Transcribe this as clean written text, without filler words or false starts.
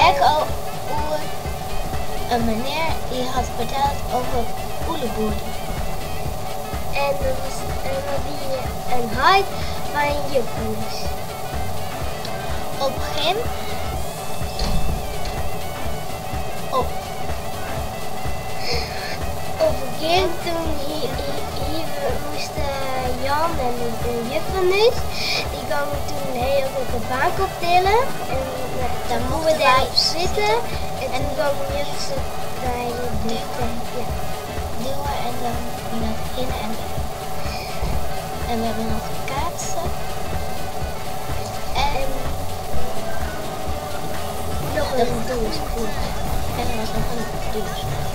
Ek al oer in menear dy hat ferteld over ûleboerder. En dat was en dat wie in heit fan juf fan ús. Op gym op. Op gym toen hie hie moasten Jan en de juf fan ús, dy gongen toen de hiele tiid de bank optille en Dan toen mochten we wij dêrop sitte en toen gongen juf se nei de ja. Duwen en dan ging het hinne en wer. En we hebben nog kaatsen. En Noch in dûnsploech. En er was noch in dûnsploech.